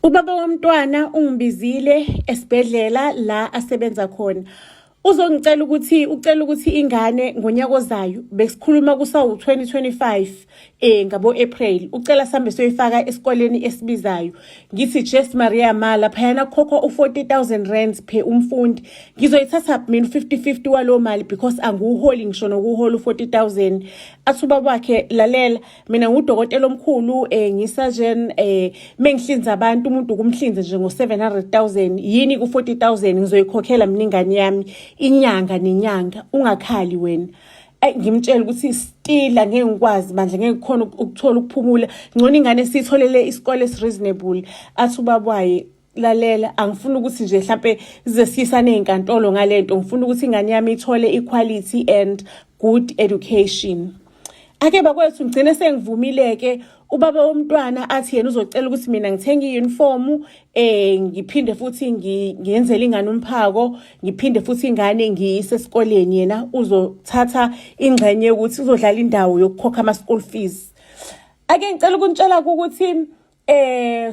Ubaba womntwana ungibizile esibhedlela la asebenza khona. Uzongicela ukuthi ucela ukuthi ingane ngonyaka ozayo besikhuluma kusawu 2025 ngabo April ucela sambe soyifaka esikoleni esibizayo. Ngithi Jesu Maria ma laphayana kukhokhwa u-40,000 rands per umfundi. Ngizoyithatha mina u-50-50 walowo mali because angiwuholi ngisho nokuhola u-40,000. Athi ubaba wakhe lalela mina ngudokotela omkhulu ngisurgeon mengihlinza abantu umuntu kumhlinze nje ngo-700,000 yini ku-40,000 ngizoyikhokhela mina ingane yami inyanga nenyanga ungakhali wena. Ayi ngimtshela ukuthi still angeke ngikwazi bandla ngeke ngikhona ukuthola ukuphumula ngcono ingane siyitholele isikole esi-reasonable. Athi ubaba waye lalela angifuni ukuthi nje mhlampe size siyisane ey'nkantolo ngale nto ngifuna ukuthi ingane yami ithole i-quality and good education. Ake bakwethu ngigcine sengivumile-ke ubaba womntwana athi yena uzocela ukuthi mina ngithenge i-uniform ngiphinde futhi ngiyenzele ingane umphako ngiphinde futhi ingane ngiyise esikoleni yena uzothatha ingxenye yokuthi uzodlala indawo yokukhokha ama-school fees. Ake ngicela ukunitshela ukuthi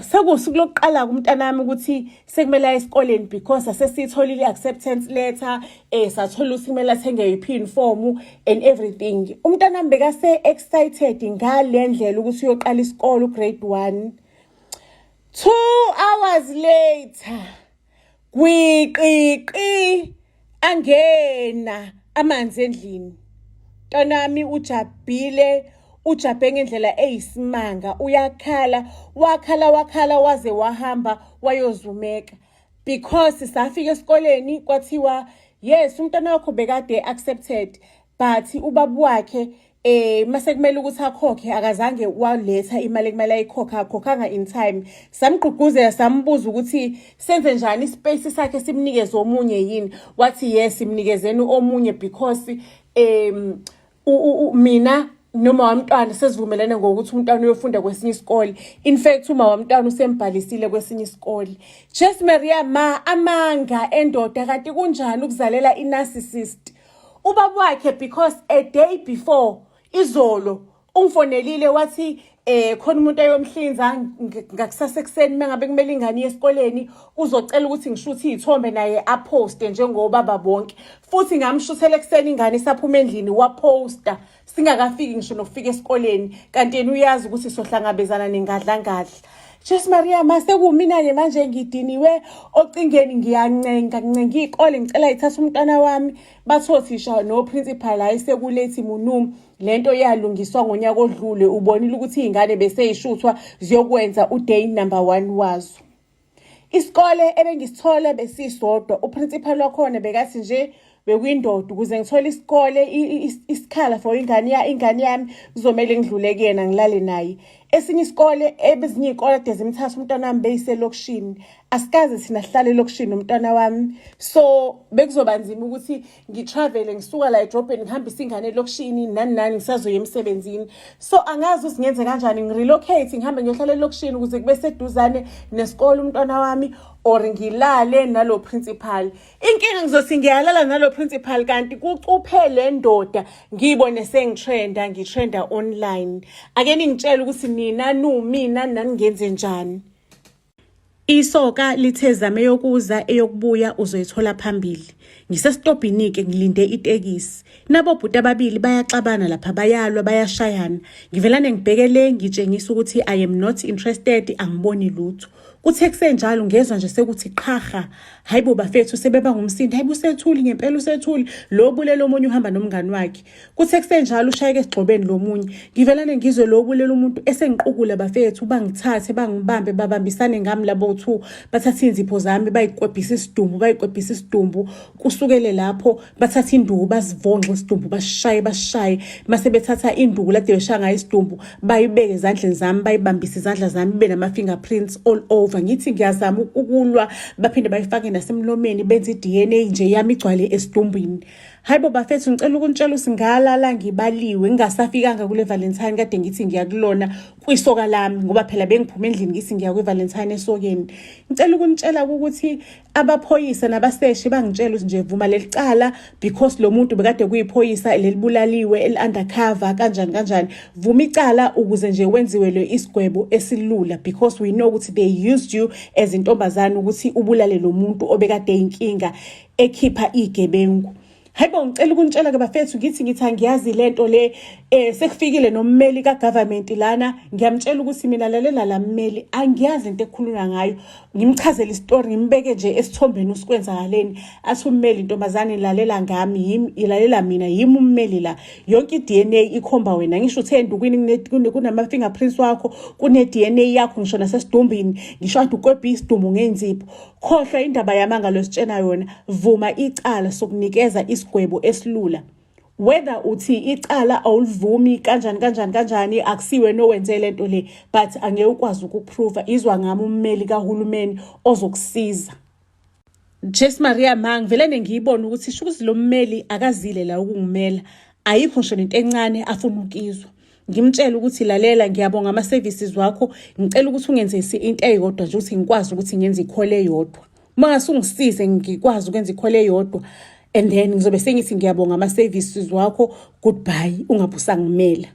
sekuwusuku lokuqala kumntanami ukuthi sekumele aye esikoleni because asesiyitholile i-acceptance letter sathola ukuthi kumele athenge i-uniform and everything. Umntanami bekase excited ngale ndlela ukuthi uyoqala isikole ugrade 1. 2 hours later gwiqiqi angena amanzi endlini. Mntanami ujabhile ujabhe ngendlela eyisimanga uyakhala wakhala wakhala waze wahamba wayozumeka because safika esikoleni kwathiwa yes umntwana wakho bekade accepted but ubaba wakhe mase kumele ukuthi akhokhe akazange waletha imali ekumele ayikhokhe akhokhanga in time. Samgqugquzela sambuza ukuthi senze njani ispace sakhe simnikeze omunye yini wathi yes simnikezeni omunye because mina noma wamntwana sesivumelene ngokuthi umntwana uyofunda kwesinye isikole. In fact uma wamntwana usembhalisile kwesinye isikole. Jesu Maria ma amanga endoda kanti kunjani ukuzalela i-narcissist. Ubaba wakhe because a day before izolo ungifonelile wathi khona umuntu ayomhlinza ngakusasa ekuseni mengabe kumele ingane iye esikoleni uzocela ukuthi ngishuthe iy'thombe naye aposte njengobaba bonke futhi ngamshuthela ekuseni ingane isaphuma endlini waposta singakafiki ngisho nokufika esikoleni kanti yena uyazi ukuthi sohlangabezana nengadlangadla. Jesu Maria ma sekumina-ke manje ngidiniwe ocingeni ngiyancenga ngincenga iy'kole ngicela yithathe umntwana wami bathi othisha no-principal hhayi sekulethi munum lento yalungiswa ngonyaka odlule ubonile ukuthi iy'ngane beseyishuthwa ziyokwenza uday number 1 wazo. Isikole ebengisithole besisodwa uprincipal wakhona bekathi nje bekuyindoda ukuze ngithole isikole isikhala for ingane ya ingane yami kuzomele ngidlule kuyena ngilale naye. Esinye isikole ebezinye iy'kole kade zimthatha umntwana wami beyiselokishini asikaze thina sihlale elokishini nomntwana wami so bekuzoba nzima ukuthi ngitravele ngisuka la edrobheni ngihambise ingane elokishini nani nani ngisazoya emsebenzini so angazi ukuthi ngenze kanjani ngirelocate ngihambe ngiyohlala elokishini ukuze kube seduzane nesikole umntwana wami or ngilale nalo principal. Inkinga ngizothi ngiyalala nalo principal kanti kucuphe le ndoda ngiyibone sengitrenda ngitrenda online. Ake ningitshele ukuthi nina numina nani njani. Isoka lithe zame yokuza eyokubuya uzoyithola phambili. Ngisesitobhini-ke ngilinde itekisi. Nabo bhuti ababili bayaxabana lapha bayalwa bayashayana. Ngivelane ngibheke le ngitshengisa ukuthi I am not interested angiboni lutho. Kuthe kusenjalo ngezwa nje sekuthi qhaha. Hayibo bafethu sebeba ngumsindo. Hayibo usethuli ngempela usethuli. Lo bulela omunye uhamba nomngani wakhe. Kuthe kusenjalo ushayeke esigxobeni lomunye. Ngivelane ngizwe lo bulela umuntu esengiqukula bafethu bangithathe bangibambe babambisane ngami labo two bathathe inzipho zami bayikwebhisa isidumbu bayikwebhisa isidumbu kusukele lapho bathatha induku basivonxe isidumbu basishaye basishaye mase bethatha induku lade beshaya ngayo isidumbu bayibeke ezandleni zami bayibambise izandla zami ibe nama-fingerprints all over. Ngithi ngiyazama ukulwa baphinde bayifake nasemlomeni benze i-DNA nje yami igcwale esidumbwini. Hayibo bafethu ngicela ukunitshela ukuthi ngalala ngibaliwe ngingasafikanga kule Valentine kade ngithi ngiya kulona kwisoka lami ngoba phela bengiphuma endlini ngithi ngiya kwi-Valentine esokeni. emhlabeni. Ngicela ukunitshela ukuthi abaphoyisa nabaseshi bangitshela ukuthi nje vuma leli cala because lo muntu bekade kuyiphoyisa lelibulaliwe eli-undercover kanjani kanjani. Vuma icala ukuze nje wenziwe lo isigwebo esilula because we know ukuthi they used you as intombazane ukuthi ubulale lo muntu obekade inkinga ekhipha igebengu. Hayibo, ngicela ukunitshela ke bafethu, ngithi angiyazi lento le. Sekufikile nommeli kagovernment lana. Ngiyamtshela ukuthi mina, lalela la mmeli, angiyazi into ekukhulunywa ngayo. Ngimchazele isitori, ngimbeke nje esithombeni usikwenzakaleni. Athi ummeli, "Ntombazane, lalela ngami, yimi, ilalela mina, yimi ummeli la. Yonke i-DNA ikhomba wena. Ngisho uthe endukwini kunama-fingerprints wakho, kune-DNA yakho, ngisho nasesidumbini, ngisho kade ukwebha isidumbu ngenzipho. Khohlwa indaba yamanga lositshena yona. Vuma icala, sokunikeza isigwebo esilula. Whether uthi icala awulivumi kanjani kanjani kanjani, akusiwe nowenze lento le, but angeke ukwazi ukuprova. Izwa ngami, ummeli kahulumeni ozokusiza." Jess Maria ma, ngivele ngiyibona ukuthi sho ukuthi lo mmeli akazile la ukungimela, ayikho ngisho nento encane afuna ukizwa. Ngimtshela ukuthi, "Lalela, ngiyabonga ama-services wakho. Ngicela ukuthi ungenzise into eyodwa nje, ukuthi ngikwazi ukuthi ngenze i-call eyodwa. Uma ngase ungisize ngikwazi ukwenza i-call eyodwa, and then ngizobe sengithi ngiyabonga ama-services wakho, goodbye, ungabe usangimela."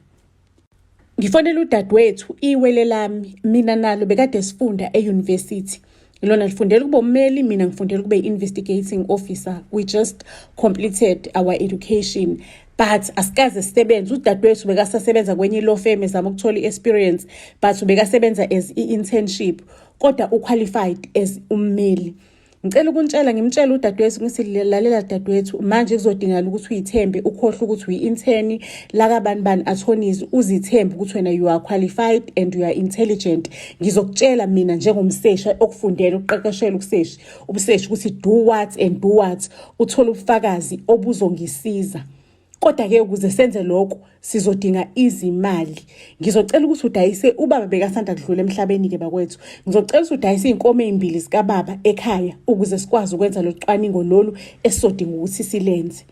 Ngifonela udadewethu, iwele lami, mina nalo bekade sifunda e-university. Lona lifundela ukuba ummeli, mina ngifundela ukuba i-investigating officer. We just completed our education but asikaze sisebenze. Udadewethu bekasasebenza kwenye i-law firm, ezama ukuthola i-experience, but ubekasebenza as i-internship, kodwa uqualified as ummeli. Ngicela ukuntshela, ngimtshela udadewethu, ngithi, "Lalela dadewethu, manje kuzodingakala ukuthi uyithembe, ukhohlwe ukuthi uyi-intern lakabani bani attorneys, uzithembe ukuthi wena you are qualified and you are intelligent. Ngizokutshela mina njengomseshi okufundela ukuqeqeshela ukuseshi ubuseshi ukuthi do what and do what, uthole ubufakazi obuzongisiza. Kodwa-ke ukuze senze lokho sizodinga izimali. Ngizocela ukuthi udayise, ubaba bekasanda kudlula emhlabeni-ke bakwethu, ngizocela ukuthi udayise iy'nkomo ey'mbili zikababa ekhaya ukuze sikwazi ukwenza lo cwaningo lolu esizodinga ukuthi silenze."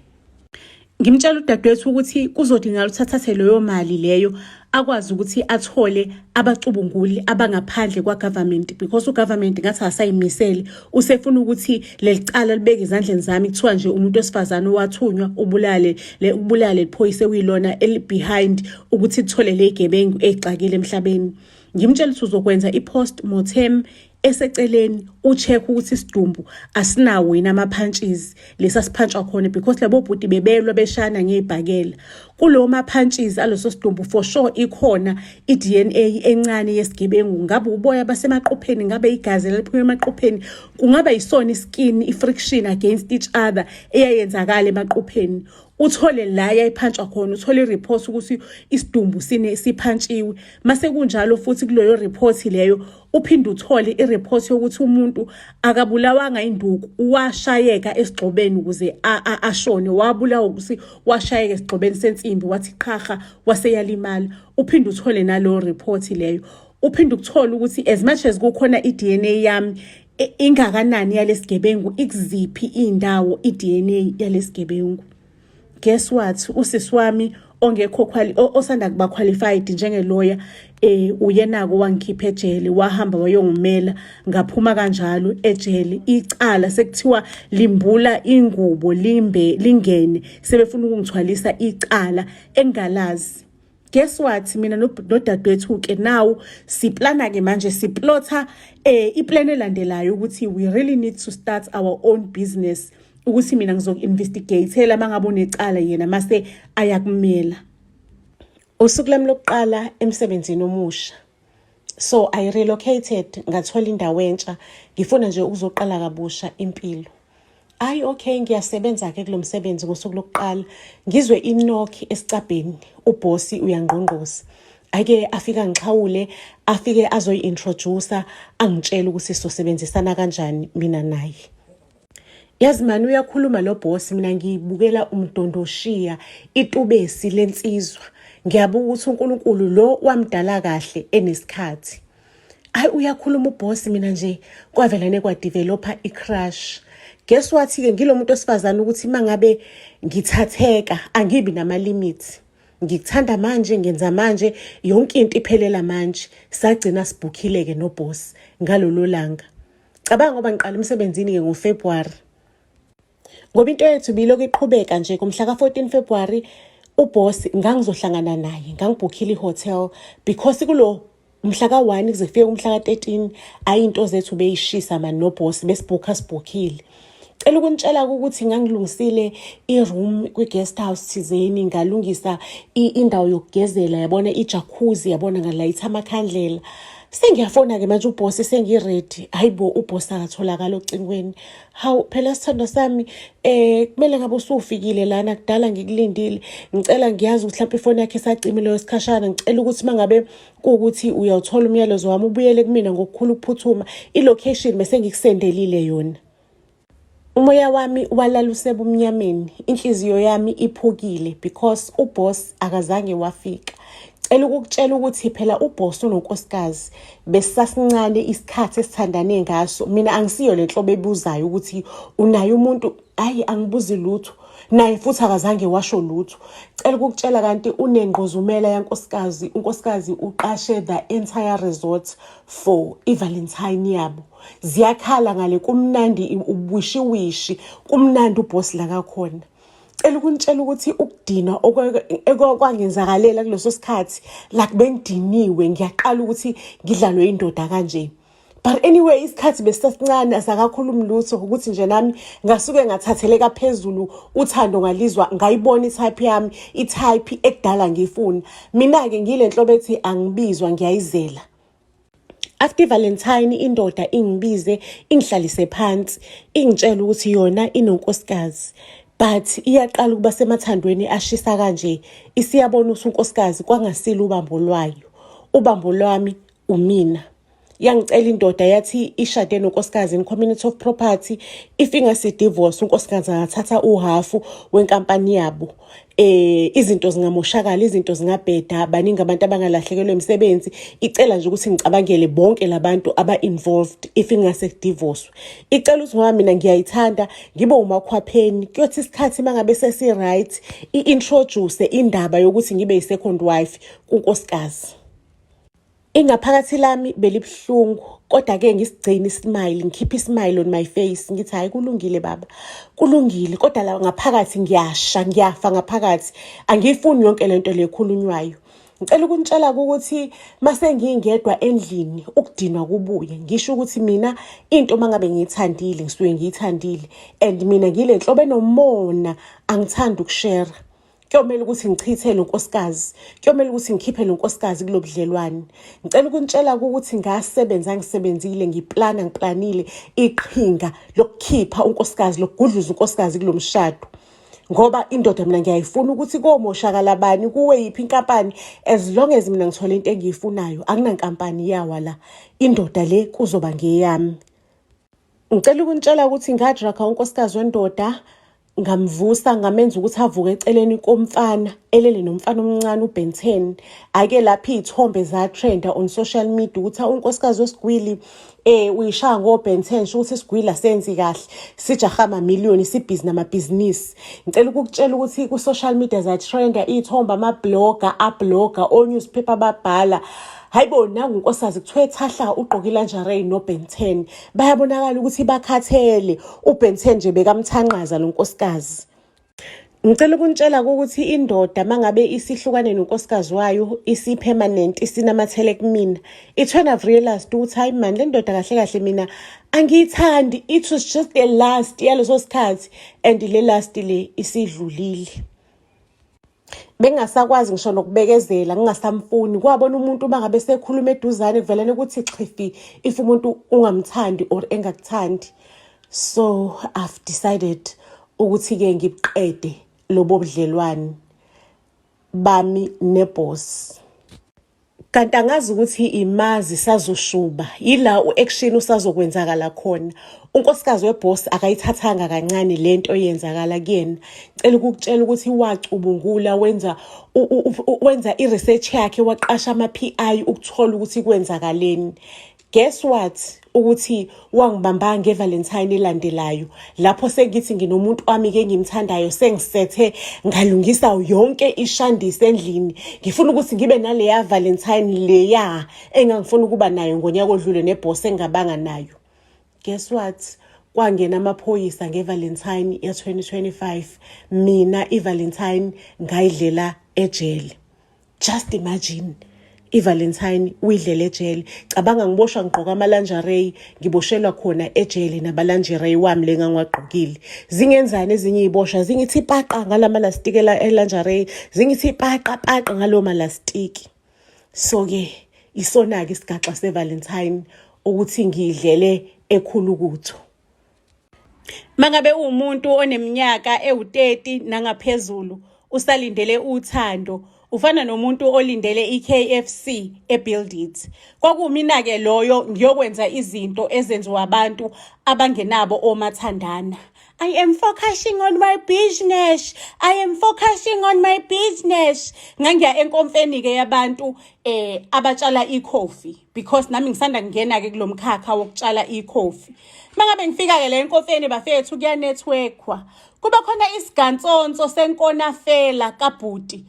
Ngimtshela udadewethu ukuthi kuzodingakala ukuthi athathe leyo mali leyo, akwazi ukuthi athole abacubunguli abangaphandle kwa-government because ugovernment ngathi asayimisele, usefuna ukuthi leli cala libeke ezandleni zami, kuthiwa nje umuntu wesifazane owathunywa ubulale le ubulale liphoyisa ekuyilona eli-behind ukuthi lithole le gebengu ey'xakile emhlabeni. Ngimtshela ukuthi uzokwenza i-post mortem eseceleni, ucheck ukuthi isidumbu asinawo yini ama-punches lesa siphantshwa khona because labo bhuti bebelwa beshana ngey'bhakela. Kulowo ma-punches aloso sidumbu for sure ikhona i-DNA encane yesigebengu, ngabe uboya basemaqopheni, ngabe igazi laliphuma emaqopheni, kungaba yisona iskin, i-friction against each other eyayenzakala emaqopheni. Uthole la yayiphantshwa khona, uthole i-report ukuthi isidumbu sine siphantshiwe. Mase kunjalo futhi kuleyo report leyo uphinde uthole i-report yokuthi umuntu akabulawanga induku, washayeka esigxobeni ukuze ashone, wabulawa ukuthi washayeka esigxobeni sensimbi, wathi qhaha, waseyalimala. Uphinde uthole naleyo report leyo, uphinde ukuthola ukuthi as much as kukhona i-DNA yami, ingakanani yalesigebengu, ikuziphi iy'ndawo i-DNA yalesigebengu. Guess what, usisi wami ongekho osanda kuba qualified njengeloya, uyenako wangikhipha ejele, wahamba wayongimela, ngaphuma kanjalo ejele. Icala sekuthiwa limbula ingubo limbe lingene, sebefuna ukungithwalisa icala engalazi. Guess what, mina nodadewethu ke now siplana ke manje, siplotha iplan elandelayo ukuthi we really need to start our own business, ukuthi mina ngizoku-investigatela mangabe unecala, yena mase ayakumela. Usuku lami lokuqala emsebenzini omusha. So I relocated, ngathola indawo entsha, ngifuna nje ukuzoqala kabusha impilo. Ayi okay, ngiyasebenza-ke kulo msebenzi. Ngosuku lokuqala ngizwe i-knock esicabheni, ubhosi uyangqongqoza. Ake afike angixhawule, afike azoyi-introduce, angitshele ukuthi sizosebenzisana kanjani mina naye. Yazi mani, uyakhuluma lo boss, mina ngiyibukela umdondoshiya, itubesi lensizwa. Ngiyabuka ukuthi uNkulunkulu lo wamdala kahle enesikhathi. Hayi, uyakhuluma uboss, mina nje kwavelane kwadevelopa i-crush. Guess what-ke, ngilo muntu wesifazane ukuthi uma ngabe ngithatheka angibi nama-limits. Ngikuthanda manje, ngenza manje, yonke into iphelela manje. Sagcina sibhukhile-ke nobhosi ngalolo langa. Cabanga ngoba ngiqala emsebenzini-ke ngoFebruary. Ngoba into yethu bilokhu iqhubeka nje ngomhla ka-14 February ubhosi ngangizohlangana naye, ngangibhukhile i-hotel because kulo mhla ka-1 kuze kufike umhla ka-13 ayi into zethu beyishisa mani nobhosi besibhukha sibhukhile. Cela ukunitshela ukuthi ngangilungisile i-room kwi-guest house thizeni, ngalungisa indawo yokugezela, yabona i-jacuzzi, yabona ngalayitha amakhandlela. Sengiyafona-ke manje ubhosi sengi-ready. Hayi bo, ubhosi akatholakala ocingweni. Hawu phela sithandwa sami, kumele ngabe usufikile lana, kudala ngikulindile. Ngicela, ngiyazi ukuthi mhlawumbe ifoni yakhe isacimile yesikhashana, ngicela ukuthi uma ngabe kuwukuthi uyawuthola umyalezo wami ubuyele kumina ngokukhulu ukuphuthuma. I-location bese ngikusendelile yona. Umoya wami walala usebumnyameni, inhliziyo yami iphukile because uboss akazange wafika. Cela ukukutshela ukuthi phela uboss unonkosikazi, besasincane isikhathi esithandane ngaso. Mina angisiyo le nhlobo ebuzayo ukuthi unaye umuntu, ayi angibuzi lutho. Naye futhi akazange washo lutho. Cela ukukutshela kanti unengqozumela yankosikazi, unkosikazi uqashe the entire resort for i-Valentine yabo. Ziyakhala ngale, kumnandi, uwishiwishi, kumnandi ubhosi la kakhona. Cela ukunitshela ukuthi ukudinwa okwangenzakalela kuleso sikhathi, like bengidiniwe, ngiyaqala ukuthi ngidlalwe indoda kanje. But anyway, isikhathi besisasincane, asakakhulumi lutho, ukuthi nje nami ngasuke ngathatheleka phezulu uthando, ngalizwa, ngayibona i-type yami, i-type ekudala ngiyifuna. Mina-ke ngile nhlobo ethi angibizwa, ngiyayizela. After Valentine indoda ingibize, ingihlalise phansi, ingitshela ukuthi yona inonkosikazi but iyaqala ukuba semathandweni ashisa kanje, isiyabona ukuthi unkosikazi kwangasile ubambo lwayo, ubambo lwami umina. Yangicela indoda, yathi ishade nonkosikazi in community of property, if ingasi-divorce unkosikazi angathatha uhhafu wenkampani yabo. Izinto zingamoshakala, izinto zingabheda, baningi abantu abangalahlekelwa imisebenzi. Icela nje ukuthi ngicabangele bonke labantu aba-involved if ingase divorce. Icela ukuthi ngoba mina ngiyayithanda ngibe umakhwapheni, kuyothi isikhathi uma ngabe sesi-right i-introduce indaba yokuthi ngibe yi-second wife kunkosikazi. Ingaphakathi lami belibuhlungu, kodwa-ke ngisigcine ismile, ngikhiphe ismile on my face, ngithi hhayi kulungile baba, kulungile. Kodwa la ngaphakathi ngiyasha, ngiyafa ngaphakathi, angiyifuni yonke lento le ekhulunywayo. Ngicela ukunitshela ukuthi mase ngingedwa endlini ukudinwa kubuye, ngisho ukuthi mina into uma ngabe ngiyithandile ngisuke ngiyithandile, and mina ngile nhlobo enomona, angithandi ukushera. Kuyomele ukuthi ngichithe lo nkosikazi, kuyomele ukuthi ngikhiphe lo nkosikazi kulo budlelwane. Ngicela ukunitshela ukuthi ngasebenza, ngisebenzile, ngiplana, ngiplanile iqhinga lokukhipha unkosikazi, lokugudluza unkosikazi kulo mshado. Ngoba indoda mina ngiyayifuna ukuthi komoshakala bani, kuwe yiphi inkampani, as long as mina ngithole into engiyifunayo, akunankampani yawa la, indoda le kuzoba ngeyami. Ngicela ukunitshela ukuthi ngadraga unkosikazi wendoda, ngamvusa, ngamenza ukuthi avuke eceleni komfana, elele nomfana omncane uBen 10. Ake lapho iy'thombe zatrenda on social media ukuthi unkosikazi wesigwili uyishaya ngo-Ben 10, sho ukuthi isigwili asenzi kahle, sijaha amamiliyoni, sibhizi namabhizinisi. Ngicela ukukutshela ukuthi ku-social media zatrenda iy'thombe, ama-blogger abloga, o-newspaper babhala, hayibo nangu unkosikazi kuthiwe thahla ugqoke ilingerie no-Ben 10. Bayabonakala ukuthi bakhathele, uBen 10 nje bekamthanqaza lo nkosikazi. Ngicela ukunitshela ukuthi indoda mangabe isihlukane nonkosikazi wayo isi-permanent, isinamathele kumina. It's when I've realized ukuthi hayi man, le ndoda kahle kahle mina angiyithandi, it was just a lust yaleso sikhathi, and le lust le isidlulile. Bengingasakwazi ngisho nokubekezela, ngingasamfuni. Kwabona umuntu uma ngabe sekhuluma eduzane kuvelane ukuthi xhifi if umuntu ungamthandi or engakuthandi. So I've decided ukuthi-ke ngibuqede lobo budlelwane bami neboss. Kanti angazi ukuthi imazi sazoshuba, yila u-action usazokwenzakala khona. Unkosikazi weboss akayithathanga kancane lento eyenzakala kuyena. Cela ukukutshela ukuthi wacubungula, wenza i-research yakhe, waqasha ama-PI ukuthola ukuthi kwenzakaleni. Guess what? Ukuthi wangibamba ngeValentine elandelayo lapho sengithi nginomuntu wami ke engimthandayo, sengisethe ngalungisa yonke ishandisi endlini, ngifuna ukuthi ngibe naleya Valentine leya engangifuna ukuba nayo ngonyaka odlule neboss engabanga nayo. Guess what? Kwangena amaphoyisa ngeValentine ya-2025. Mina iValentine ngayidlela ejele. Just imagine, iValentine uyidlela ejele. Cabanga ngiboshwa ngigqoka ama-lingerie, ngiboshelwa khona ejele naba-lingerie wami le ngangiwagqokile. Zingenzani ezinye iy'boshwa? Zingithi paqa ngala malastiki e-lingerie, zingithi paqa paqa ngalo malastiki. So-ke isona-ke isigaxa se-Valentine ukuthi ngiyidlele ekhulukuthu. Mangabe uwumuntu oneminyaka ewu-30 nangaphezulu usalindele uthando, ufana nomuntu olindele i-KFC eBuild It. Kwakuwumina-ke loyo ngiyokwenza izinto ezenziwa abantu abangenabo omathandana. I am focusing on my business. I am focusing on my business. Ngangiya enkomfeni-ke yabantu abatshala ikhofi because nami ngisanda kungena-ke kulo mkhakha wokutshala ikhofi. Mangabe ngifika-ke le enkomfeni bafethu, kuya-networkwa. Kuba khona isigansonso senkonafela kabhuti.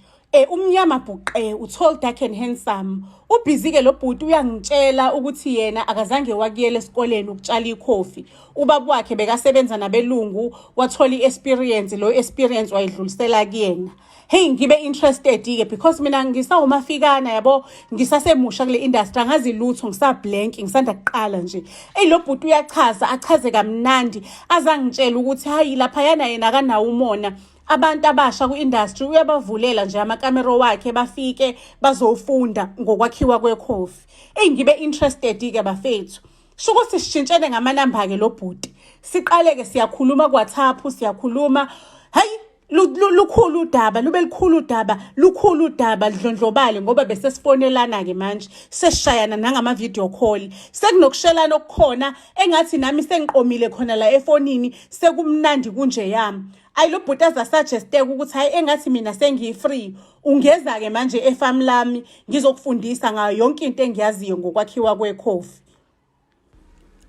Umnyama bhuqe, u-tall, dark and handsome. Ubhizi ke lo bhuti, uyangitshela ukuthi yena akazange wakuyela esikoleni ukutshala ikhofi. Ubaba wakhe bekasebenza nabelungu, wathola i-experience, lo experience wayidlulisela kuyena. Hey, ngibe interested ke because mina ngisawumafikana yabo, ngisasemusha kule industry, angazi lutho, ngisa-blank, ngisanda kuqala nje. Ey, lo bhuti uyachaza, achaze kamnandi, azangitshela ukuthi hayi, laphayana yena akanawo umona. Abantu abasha ku-industry uyabavulela nje amakamero wakhe, bafike bazofunda ngokwakhiwa kwekhofi. Eyi, ngibe interested-ke bafethu. Sho ukuthi sishintshene ngamanamba-ke lo bhuti. Siqale-ke siyakhuluma ku-WhatsApp, siyakhuluma. Hayi, lukhulu udaba, lube lukhulu udaba, lukhulu udaba, lidlondlobale ngoba bese sifonelana-ke manje, sesishayana nangama-video call. Sekunokushelana okukhona engathi nami sengiqomile khona la efonini, sekumnandi kunje yami. Ayi, lo bhuti aza-suggest-eka ukuthi hayi, engathi mina sengiyi-free, ungeza-ke manje efamu lami, ngizokufundisa ngayo yonke into engiyaziyo ngokwakhiwa kwekhofi.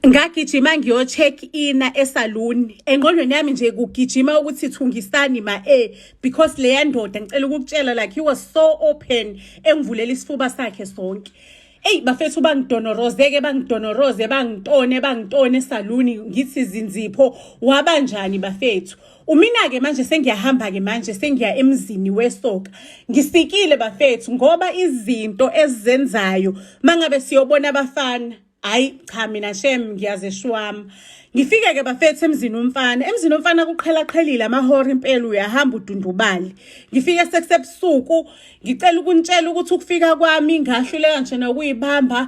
Ngagijima ngiyo-check ina esaluni. Engqondweni yami nje kugijima ukuthi thungisani ma because leya ndoda, ngicela ukukutshela, like he was so open, engivulela isifuba sakhe sonke. Eyi bafethu, bangidonorozeke, bangidonoroze, bangitone, bangitone esaluni, ngithi zinzipho wabanjani bafethu. Umina-ke manje sengiyahamba-ke manje, sengiya emzini wesoka. Ngisikile bafethu ngoba izinto ezizenzayo mangabe siyobona abafana, hayi cha, mina shem ngiyazeshwama. Ngifike-ke bafethu emzini womfana. Emzini womfana kuqhelaqhelile amahora impela, uyahamba udundubale. Ngifike sekusebusuku. Ngicela ukunitshela ukuthi ukufika kwami ngahluleka nje nokuyibamba.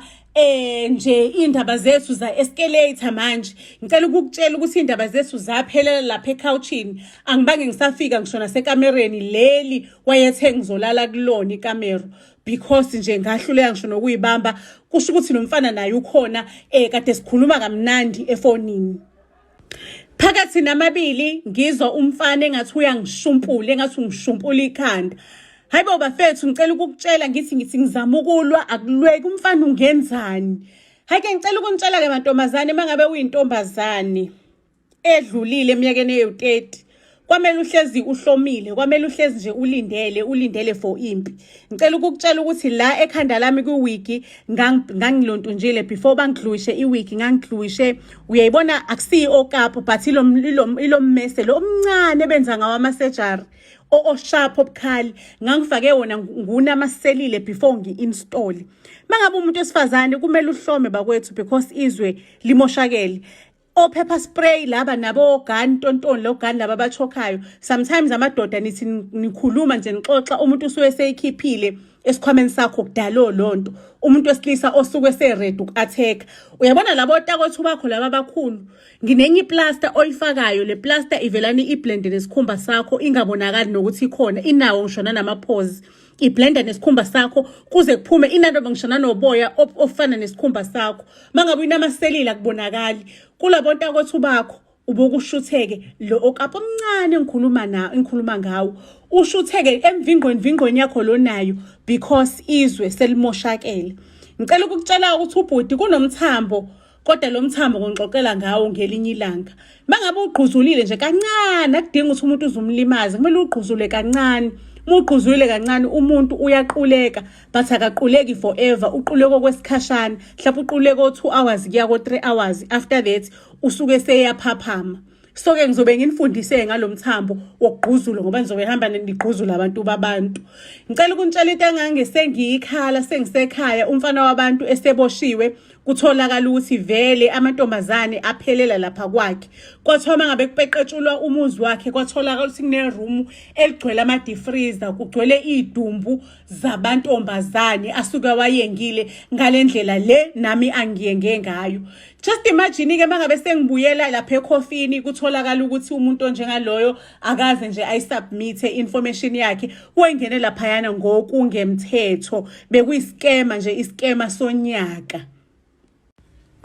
Nje indaba zethu za escalate manje. Ngicela ukukutshela ukuthi indaba zethu zaphelela lapha ecouchini. Angibange ngisafika ngisho nasekamereni leli wayethe ngizolala kulona ikamero because nje ngahluleka ngisho nokuyibamba. Kusho ukuthi nomfana naye ukhona, kade sikhuluma kamnandi efonini. Phakathi namabili ngizwa umfana engathi uyangishumpula, engathi ungishumpula ikhanda. Hayibo bafethu, ngicela ukukutshela, ngithi ngizama ukulwa, akulweki. Umfana ungenzani? Hayi ke, ngicela ukunitshela ke mantombazane, mangabe uyintombazane edlulile eminyakeni ewu-30, kwamele uhlezi uhlomile, kwamele uhlezi nje ulindele, ulindele for impi. Ngicela ukukutshela ukuthi la ekhanda lami kwiwigi ngangilontunjile before bangidluishe iwigi, ngangidluishe, uyayibona, akusiyi okapu but ilo mmese lo omncane benza ngawo ama-surgery osharp obukhali, ngangifake wona ngunamaselile before ngi-install. Mangabe umuntu wesifazane kumele uhlome bakwethu because izwe limoshakele. O-pepper spray laba nabo gun tontoni lo gun laba abachokhayo, sometimes amadoda nithi nikhuluma nje, nixoxa, umuntu usuke eseyikhiphile esikhwameni sakho kudalo lonto. Umuntu wesilisa osuke ese-ready uku-attack, uyabona labo otakothu bakho laba abakhulu. Nginenye iplaster oyifakayo, le plaster ivelani iblende nesikhumba sakho, ingabonakali nokuthi ikhona, inawo ngisho nanama-pores, iblenda nesikhumba sakho kuze kuphume inanto ngisho nanoboya ofana nesikhumba sakho. Mangabe uyinamaselile akubonakali kulabo ntakwethu bakho. Ubokushutheke lo okapo omncane engikhuluma na engikhuluma ngawo, ushutheke emvingqweni vingqweni yakho lo nayo because izwe selimoshakele. Ngicela ukukutshela ukuthi ubhuti kunomthambo. Kodwa lo mthambo ngongixoxela ngawo ngelinye ilanga. Mangabe ugquzulile nje kancane, akudingi ukuthi umuntu uzumlimaze, kumele ugquzule kancane. Uma ugquzulile kancane umuntu uyaquleka, but akaquleki forever, uquleka okwesikhashana. Mhlawumbe uquleka o-2 hours kuya ko-3 hours, after that usuke seyaphaphama. So ke ngizobe nginifundise ngalo mthambo wokugquzula ngoba nizobe hamba nigquzula abantu babantu. Ngicela ukunitshela into engange sengiyikhala sengisekhaya, umfana wabantu eseboshiwe, kutholakala ukuthi vele amantombazane aphelela lapha kwakhe. Kwathiwa mangabe kupeqetshulwa umuzi wakhe, kwatholakala ukuthi kuneroom eligcwele ama-defreezer, kugcwele iy'dumbu zabantombazane asuke wayengile ngale ndlela le nami angiyenge ngayo. Just imagine-ke mangabe sengibuyela lapha ekhofini, kutholakala ukuthi umuntu onjengaloyo akaze nje ayisubmithe information yakhe, wengene laphayana ngokungemthetho, bekuyiskema nje, iskema sonyaka.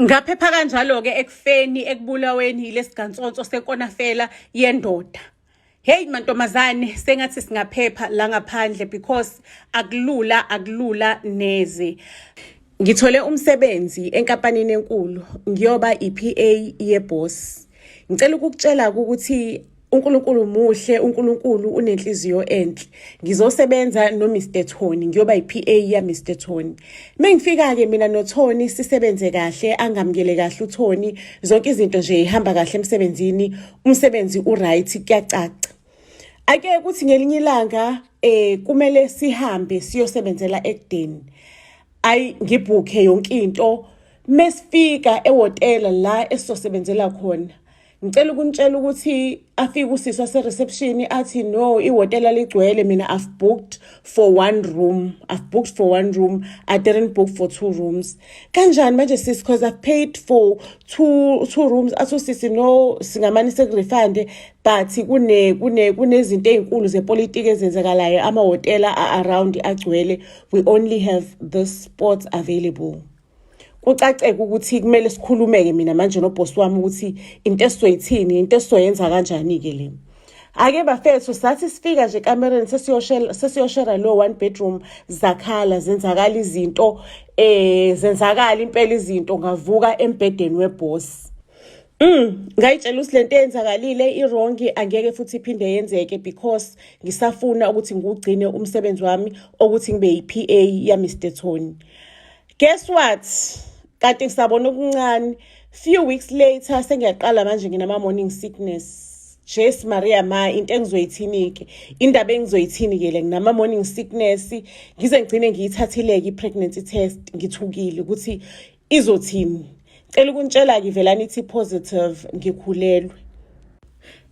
Ngaphepha kanjalo-ke ekufeni, ekubulaweni yilesigansonso senkonafela yendoda. Hey mantombazane, sengathi singaphepha la ngaphandle because akulula, akulula neze. Ngithole umsebenzi enkampanini enkulu, ngiyoba i-PA yeboss. Ngicela ukukutshela ukuthi uNkulunkulu muhle, uNkulunkulu unenhliziyo enhle. Ngizosebenza no Mr Tony, ngiyoba i-PA ya Mr Tony. Mengifika ke mina no Tony sisebenze kahle, angamukele kahle uTony, zonke izinto nje ihamba kahle emsebenzini, umsebenzi uright, kuyacaca. Ake kuthi ngelinye ilanga kumele sihambe siyosebenzela ekudeni. Ayi, ngibhukhe yonke into. Mesifika ehhotela la esizosebenzela khona, ngicela ukunitshela ukuthi afike usisi wase-reception athi, "No, ihhotela ligcwele. Mina I've booked for one room, I've booked for one room, I didn't book for two rooms." "Kanjani manje sisi, because I've paid for two rooms?" Athi usisi, "No, singamane sekurefund, but kune kune kunezinto ey'nkulu zepolitiki ezenzakalayo, amahhotela a-around agcwele, we only have this spot available." Kucaceke ukuthi kumele sikhulume-ke mina manje nobhosi wami ukuthi into esizoyithini, into esizoyenza kanjani-ke le. Ake bafethu, sathi sifika nje ekamereni sesiyoshera lo one bedroom, zakhala, zenzakala izinto, zenzakala impela izinto. Ngavuka embhedeni weboss. Ngayitshela ukuthi lento eyenzakalile i-wrong, angeke futhi iphinde yenzeke because ngisafuna ukuthi ngiwugcine umsebenzi wami ukuthi ngibe yi-PA ya Mr Tony. Guess what? Kanti ngisabona okuncane. Few weeks later sengiyaqala manje nginama morning sickness. Jesu Maria ma, into engizoyithini ke? Indaba engizoyithini ke le? Nginama morning sickness, ngize ngigcine ngiyithathile ke i-pregnancy test, ngithukile ukuthi izothini. Cela ukuntshela ke, velani ithi positive, ngikhulelwe.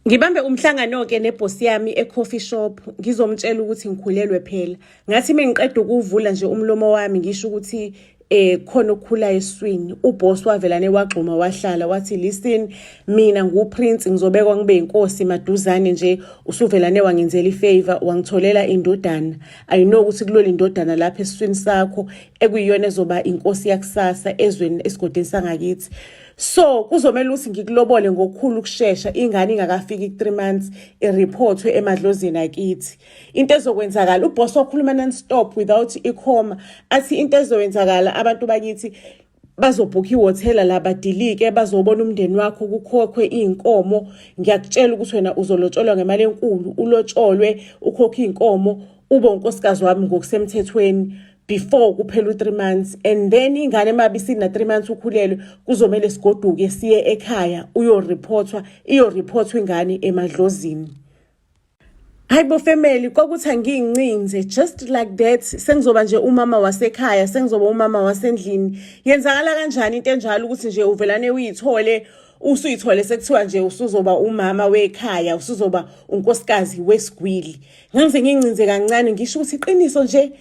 Ngibambe umhlangano-ke nebhosi yami e-coffee shop, ngizomtshela ukuthi ngikhulelwe phela. Ngathi mengiqeda ukuvula nje umlomo wami ngisho ukuthi khona okukhulayo esiswini, uboss wavelane wagxuma wahlala, wathi, "Listen, mina nguPrince, ngizobekwa ngibe inkosi maduzane nje. Usuvelane wangenzela ifavor, wangitholela indodana. I know ukuthi kulolu indodana lapha esiswini sakho ekuyiyona ezoba inkosi yakusasa ezweni, esigodini sangakithi. So kuzomela ukuthi ngikulobole ngokukhulu ukushesha, ingane ingakafiki ku-3 months, ireportwe emadlozini akithi. Into ezokwenzakala," uboss wakhuluma non-stop without icomma, athi into ezokwenzakala, abantu bakithi bazobhukha ihhotela la, badilike, bazobona umndeni wakho, kukhokhwe iy'nkomo. Ngiyakutshela ukuthi wena uzolotsholwa ngemali enkulu, ulotsholwe, ukhokhe iy'nkomo, ube unkosikazi wami ngokusemthethweni before kuphela u-3 months. And then ingane mabe isina 3 months ukhulelwe, kuzomele sigoduke siye ekhaya, uyoreportwa, iyoreportwa ingane emadlozini." Hayi bo family, kwakuthi angiyincinze just like that, sengizoba nje umama wasekhaya, sengizoba umama wasendlini. Yenzakala kanjani into enjalo, ukuthi nje uvelane uyithole, usuyithole sekuthiwa nje usuzoba umama wekhaya, usuzoba unkosikazi wesigwili? Ngangize ngincinze kancane, ngisho ukuthi iqiniso nje.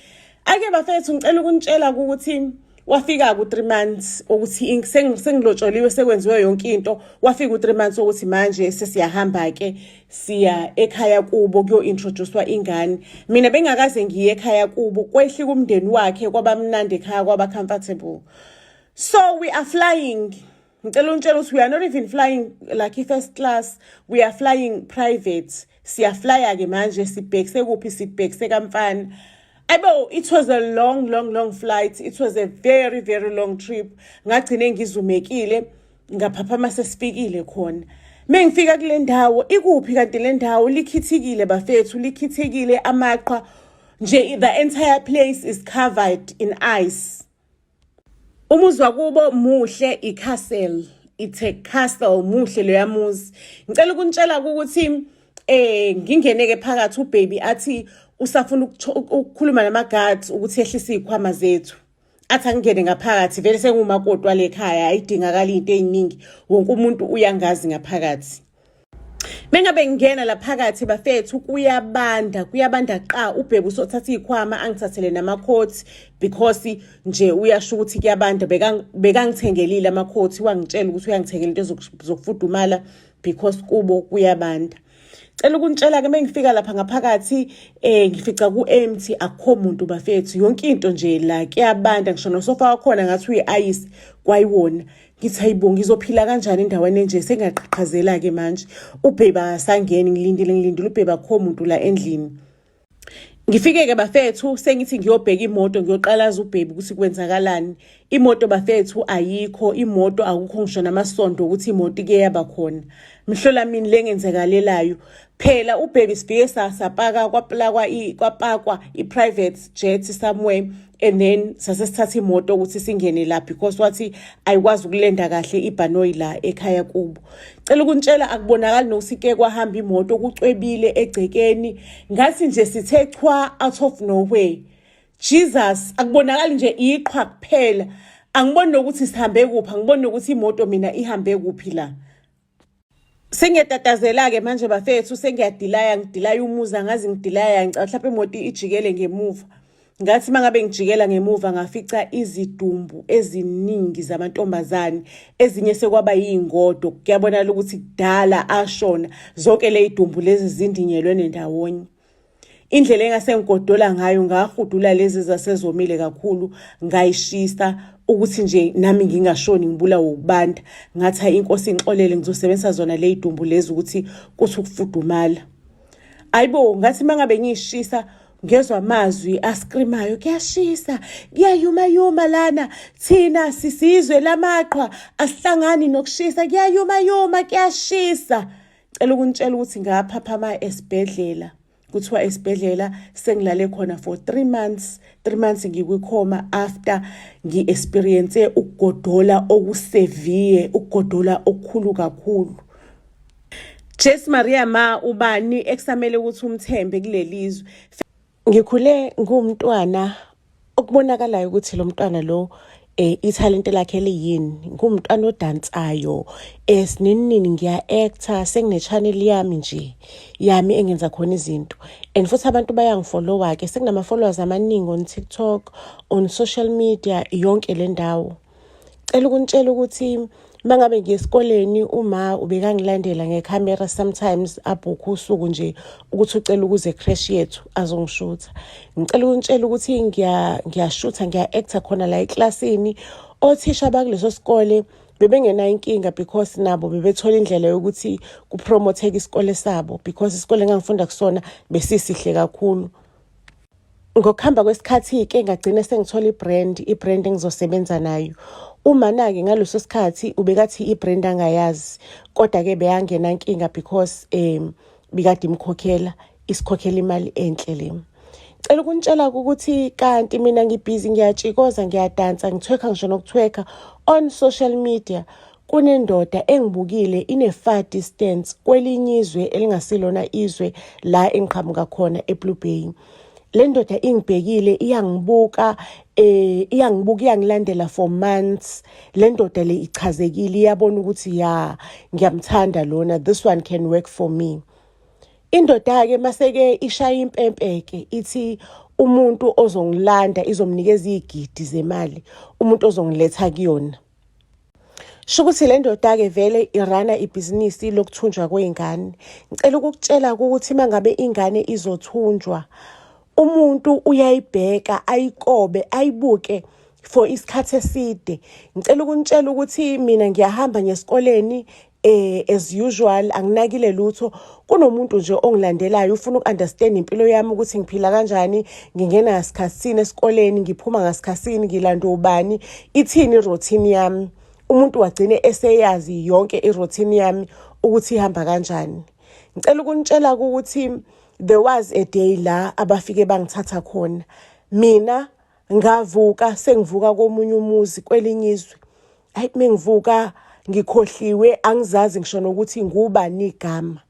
Ake bafethu, ngicela ukunitshela ukuthi wafika ku 3 months ukuthi sengilotsholiwe, sekwenziwe yonke into. Wafika u 3 months ukuthi manje sesiyahamba ke, siya ekhaya kubo kuyo introducewa ingane. Mina bengakaze ngiye ekhaya kubo. Kwehlika umndeni wakhe, kwabamnandi ekhaya, kwaba comfortable. So we are flying. Ngicela untshela ukuthi we are not even flying like i-first class, we are flying private. Siyaflya ke manje, sibhekise kuphi? Sibhekise kamfana. Ayibo, it was a long, long, long flight. It was a very, very long trip. Ngagcine ngizumekile, ngaphaphama sesifikile khona. Mengifika kule ndawo, ikuphi kanti le ndawo? Likhithikile bafethu, likhithikile amaqhwa. Nje the entire place is covered in ice. Umuzi wakubo muhle, i-castle. It's a castle, muhle loya muzi. Ngicela ukunitshela ukuthi ngingene ke phakathi, ubaby athi usafuna ukukhuluma nama-guards ukuthi ehlise iy'khwama zethu. Athi angingene ngaphakathi, vele sengumakoti wale khaya, ayidingakali into ey'ningi, wonke umuntu uyangazi ngaphakathi. Mengabe ngingena la phakathi bafethu, kuyabanda, kuyabanda qa. Ubhebe usothatha iy'khwama, angithathele namakhothi because nje uyasho ukuthi kuyabanda. Bekangithengelile amakhothi, wangitshela ukuthi uyangithengela into zokufudumala because kubo kuyabanda. Cela ukunitshela-ke, uma ngifika lapha ngaphakathi ngifica ku-empty, akukho muntu bafethu. Yonke into nje la kuyabanda, ngisho nosofa wakhona ngathi uyi-ice kwayiwona. Ngithi hayibo, ngizophila kanjani endaweni enje? Sengiyaqhaqhazela-ke manje. Ubhebe akasangeni, ngilindile, ngilindile ubhebe, akukho muntu la endlini. Ngifike-ke bafethu, sengithi ngiyobheka imoto, ngiyoqalaza ubhebi ukuthi kwenzakalani. Imoto bafethu ayikho, imoto akukho, ngisho namasondo ukuthi imoto ike yaba khona. Mhlola mini le ngenzekalelayo. Phela ubhebi sifike sapaka, kwaplakwa, kwapakwa i-private jet somewhere and then sase sithatha imoto ukuthi singene la because wathi ayikwazi ukulenda kahle ibhanoyi la ekhaya kubo. Cela ukunitshela, akubonakali nokuthi ke kwahamba imoto, kucwebile egcekeni. Ngathi nje sithe chwa out of nowhere. Jesus, akubonakali nje, iqhwa kuphela. Angiboni nokuthi sihambe kuphi, angiboni nokuthi imoto mina ihambe kuphi la. Sengiyatatazela-ke manje bafethu, sengiyadilaya, ngidilaya umuzi, angazi ngidilaya, ngicabanga mhlawumbe imoto ijikele ngemuva. Ngathi uma ngabe ngijikela ngemuva, ngafica izidumbu eziningi zamantombazane, ezinye sekwaba yiy'ngodo, kuyabonakala ukuthi kudala ashona. Zonke le y'dumbu lezi zindinyelwe nendawonye. Indlela engase ngigodola ngayo, ngahudula lezi zasezomile kakhulu, ngayishisa ukuthi nje nami ngingashoni ngibulawe ukubanda. Ngathi hayi, inkosi ingixolele, ngizosebenzisa zona le y'dumbu lezi ukuthi kuthi ukufudumala. Ayibo, ngathi uma ngabe ngiyishisa, ngezwa amazwi askrimayo, "Kuyashisa, kuyayumayuma lana, thina sisizwe lamaqhwa, asihlangani nokushisa, kuyayumayuma, kuyashisa." Cela ukunitshela ukuthi ngaphaphama esibhedlela. Kuthiwa esibhedlela sengilale khona for 3 months, 3 months ngikwikhoma after ngi-experience ukugodola okusevere, ukugodola okukhulu kakhulu. Jesu Maria ma, ubani ekusamele ukuthi umthembe kulelizwe? Ngikhule ngumntwana okubonakalayo ukuthi lo mntwana lo ithalente lakhe liyini. Ngumntwana odansayo, sininini ngiya-actor, sengine-channel yami nje yami engenza khona izinto and futhi abantu bayangifollowa-ke, sekunama-followers amaningi on TikTok, on social media, yonke le ndawo. Cela ukunitshela ukuthi uma ngabe ngiye esikoleni, uma ubekangilandela ngekhamera, sometimes abhukhe usuku nje ukuthi ucela ukuze e-creche yethu azongishutha. Ngicela ukunitshela ukuthi ngiyashutha, ngiya-actor khona la eklasini. Othisha bakuleso sikole bebengenayo inkinga because nabo bebethola indlela yokuthi kupromotheke isikole sabo because isikole engangifunda kusona besisihle kakhulu. Ngokuhamba kwesikhathi-ke ngagcina sengithola i-brand, i-brand engizosebenza nayo. Umana-ke ngaleso sikhathi ubekathi i-brand angayazi, kodwa-ke beyangena nkinga because bikade imkhokhela, isikhokhela imali enhle le. Cela ukunitshela ukuthi kanti mina ngibhizi, ngiyatshikoza, ngiyadansa, ngithwekha, ngisho nokuthwekha on social media. Kunendoda engibukile ine-far distance kwelinye izwe elingasilona izwe la engiqhamuka khona e-Blue Bay. Le ndoda ingibhekile, iyangibuka, iyangibuka, iyangilandela for months. Le ndoda le ichazekile, iyabona ukuthi ya, ngiyamthanda lona, this one can work for me. Indoda-ke maseke ishaya impempe-ke, ithi umuntu ozongilanda izomnikeza iy'gidi zemali, umuntu ozongiletha kuyona. Sho ukuthi le ndoda-ke vele irana ibhizinisi lokuthunjwa kwey'ngane. Ngicela ukukutshela ukuthi uma ngabe ingane izothunjwa, umuntu uyayibheka, ayikobe, ayibuke for isikhathi eside. Ngicela ukunitshela ukuthi mina ngiyahamba ngesikoleni. As usual anginakile lutho, kunomuntu nje ongilandelayo ufuna uku-understand impilo yami ukuthi ngiphila kanjani, ngingena ngasikhathini esikoleni, ngiphuma ngasikhathini, ngilanda ubani, ithini i-routine yami. Umuntu wagcine eseyazi yonke i-routine yami ukuthi ihamba kanjani. Ngicela ukunitshela ukuthi there was a day la abafike bangithatha khona. Mina ngavuka sengivuka komunye umuzi kwelinye izwe. Hayi, mengivuka ngikhohliwe, angizazi ngisho nokuthi ngubani igama.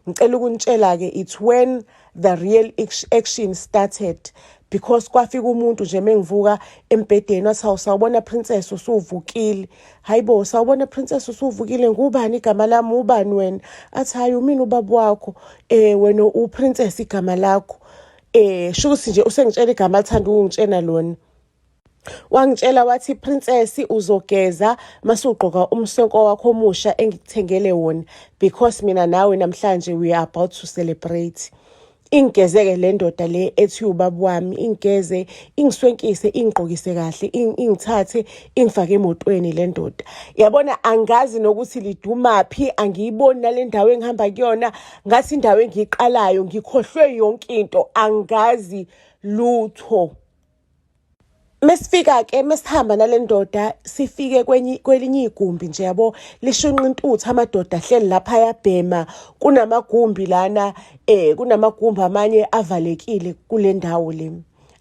Ngicela ukunitshela-ke, it's when the real action started, because kwafika umuntu nje mengivuka embhedeni wathi, "Hawu, sawubona princess, usuvukile." "Hayibo, sawubona princess, usuvukile. Ngubani igama lami? Ubani wena?" Athi, "Hayi, umina ubaba wakho, wena uprincess igama lakho." Sho ukuthi nje usengitshela igama alithanda ukungitshena lona. Wangitshela wathi, "Princess, uzogeza mase ugqoka umswenko wakho omusha engikuthengele wona, because mina nawe namhlanje we are about to celebrate." Ingigeze-ke le ndoda le ethi ubaba wami, ingigeze, ingiswenkise, ingigqokise kahle, ingithathe ingifake emotweni. Le ndoda, yabona, angazi nokuthi lidumaphi, angiyiboni nale ndawo engihamba kuyona. Ngathi indawo engiyiqalayo, ngikhohlwe yonke into, angazi lutho. Mesifika-ke, mesihamba nale ndoda, sifike kwelinye igumbi nje, yabo, lishunqa intuthu, amadoda ahleli lapha ayabhema. Kunamagumbi lana, kunamagumbi amanye avalekile kule ndawo le.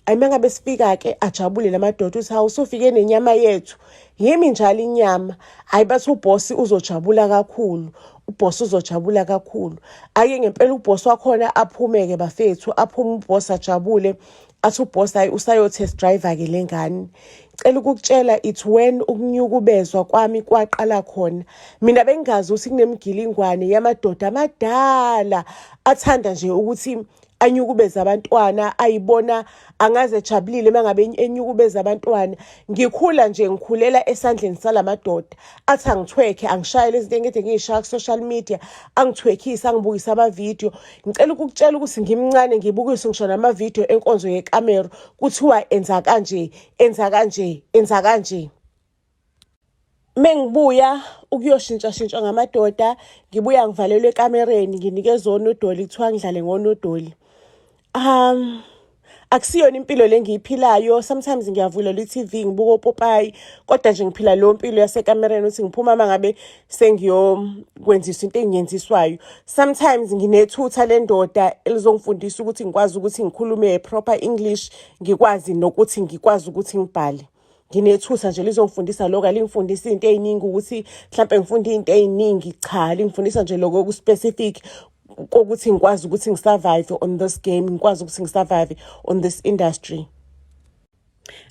Ayi, mengabe sifika-ke, ajabule lamadoda, uthi, "Hawu, usufike nenyama yethu." Yimi njalo inyama. Hayi, bathi ubhosi uzojabula kakhulu, ubhosi uzojabula kakhulu. Ake ngempela ubhosi wakhona aphume-ke bafethu, aphume ubhosi, ajabule, athi ubhosi, hayi, usayo-test drive-ke le ngane. Cela ukukutshela, it's when ukunyukubezwa kwami kwaqala khona. Mina bengingazi ukuthi kunemigilingwane yamadoda amadala athanda nje ukuthi anyukubeze abantwana, ayibona angaze ejabulile uma ngabe enyukubeza abantwana. Ngikhula nje, ngikhulela esandleni salamadoda athi angithwekhe, angishayele izinto engide ngiyishaya ku-social media, angithwekhise, angibukise amavidiyo. Ngicela ukukutshela ukuthi ngimncane ngibukise ngisho namavidiyo enkonzo yekamero, kuthiwa enza kanje, enza kanje, enza kanje. Mengibuya ukuyoshintshashintshwa ngamadoda, ngibuya ngivalelwe ekamereni, nginikezwe onodoli, kuthiwa ngidlale ngonodoli. Akusiyona impilo le engiyiphilayo. Sometimes ngiyavulela i-TV, ngibuka opopayi, kodwa nje ngiphila leyo mpilo yasekamereni ukuthi ngiphuma uma ngabe sengiyokwenziswa into engiyenziswayo. Sometimes nginethutha lendoda elizongifundisa ukuthi ngikwazi ukuthi ngikhulume proper English, ngikwazi nokuthi ngikwazi ukuthi ngibhale. Nginethusa nje lizongifundisa lokho. Alingifundisa izinto ey'ningi ukuthi mhlampe ngifunde iy'nto ey'ningi, cha, lingifundisa nje lokho oku-specific kokuthi ngikwazi ukuthi ngisurvive on this game, ngikwazi ukuthi ngisurvive on this industry.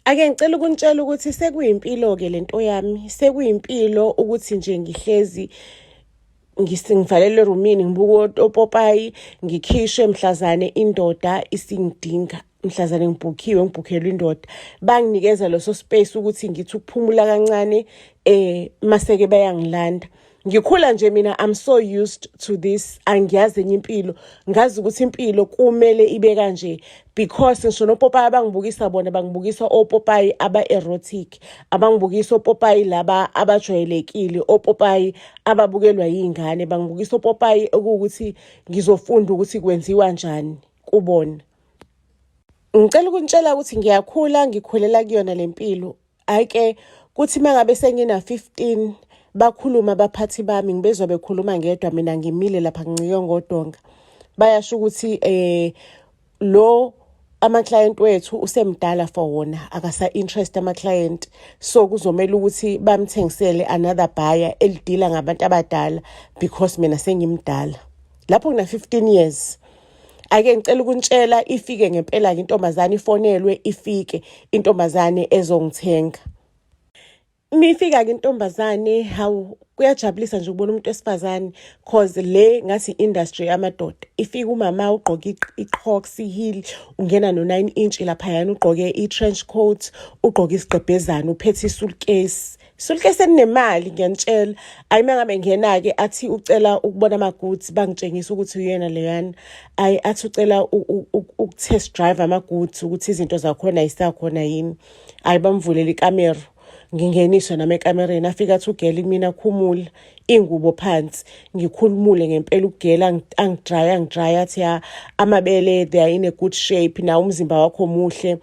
Ake ngicela ukunitshela ukuthi sekuyimpilo-ke lento yami, sekuyimpilo ukuthi nje ngihlezi ngivalelwe erumini, ngibuka opopayi, ngikhishwe mhlazane indoda isingidinga, mhlazane ngibhukhiwe, ngibhukhelwe indoda, banginikeza leso space ukuthi ngithi ukuphumula kancane, maseke bayangilanda. Ngikhula nje mina, I'm so used to this. Angiyazi enye impilo, ngazi ukuthi impilo kumele ibe kanje, because ngisho nopopayi abangibukisa bona, bangibukisa opopayi aba-erotic, abangibukisa opopayi laba abajwayelekile, opopayi ababukelwa yiy'ngane, bangibukisa opopayi okuwukuthi ngizofunda ukuthi kwenziwa njani kubona. Ngicela ukunitshela ukuthi ngiyakhula, ngikhulela kuyona le mpilo. Hhayi-ke, kuthi uma ngabe sengina-15, bakhuluma abaphathi bami, ngibezwa bekhuluma ngedwa, mina ngimile lapha ngincike ngodonga. Bayasho ukuthi lo ama-client wethu usemdala for wona, akasa-interest ama-client, so kuzomele ukuthi bamthengisele another buyer elidila ngabantu abadala, because mina sengimdala. Lapho ngina-15 years. Ake ngicela ukunitshela, ifike ngempela-ke intombazane, ifonelwe, ifike intombazane ezongithenga. Mifika-ke intombazane, hawu, kuyajabulisa nje ukubona umuntu wesifazane, cause le ngathi i-industry yamadoda. Ifika umama, ugqoke i-Crocs heel, ungena no-9 inch laphayana, ugqoke i-trench coat, ugqoke isigqebhezana, uphethe isuitcase, suitcase elinemali, ngiyanitshela. Ayi, uma ngabe ngena-ke, athi ucela ukubona ama-goods, bangitshengisa ukuthi uyena leyana. Ayi, athi ucela uku-test drive ama-goods ukuthi izinto zakhona yisakhona yini. Ayi, bamvulela ikamero. Ngingeniswe nami ekamereni, afike athi ugirl kumina, khumula ingubo phansi. Ngikhulumule ngempela ugirl, angidraye, angidraye, athi, ya, amabele, they are in a good shape na, umzimba wakho muhle,